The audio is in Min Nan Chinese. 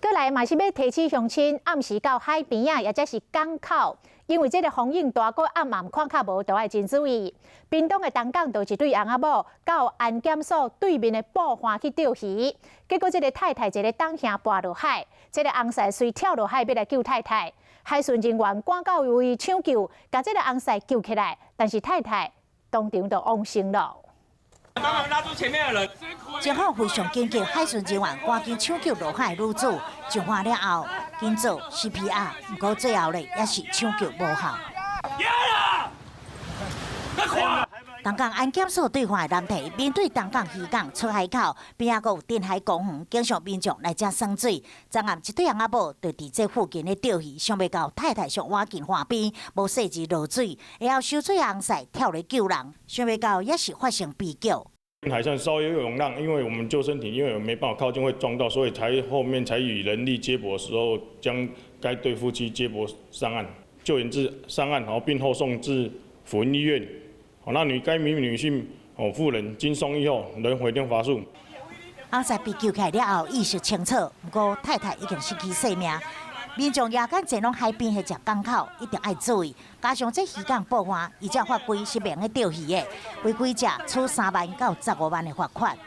閣來嘛是欲提醒鄉親，暗時到海邊仔，抑者是港口，因為這個風湧大，閣暗暗看較無，都愛真注意。屏東的東港就一對翁仔某到安檢所對面的埔岸去釣魚，結果這个太太一个擋兄跋落海，這个翁婿隨跳落海欲來救太太，海巡人員趕到位搶救，共這个翁婿救起來，但是太太當場就往生了。幫忙拉住前面的人。情況非常緊急，海巡人員趕緊搶救落海女子，上岸了後，緊做 CPR，毋過最後咧也是搶救無效。東港安檢所對岸的藍堤，面對東港漁港出海口，邊仔閣有鎮海公園，經常民眾來遮耍水。昨暗一對翁仔某就佇這附近咧釣魚，想袂到太太想倚近岸邊，無細緻落水，會曉泅水翁婿跳來救人，想袂到也是發生悲劇。海上稍微有湧浪，因為我們救生艇因為沒辦法靠近會撞到，所以才後面才以人力接駁的時候，將該對夫妻接駁上岸，救援至上岸，然後並後送至輔英醫院。好，那該名女性哦婦人經送醫後仍回電發術。翁婿被救起來了後，意識清楚，毋過太太已經失去性命。民眾夜間前往海邊或者港口，一定愛注意。加上這漁港埔岸，依照法規是袂用得釣魚的，違規者處3萬到15萬的罰款。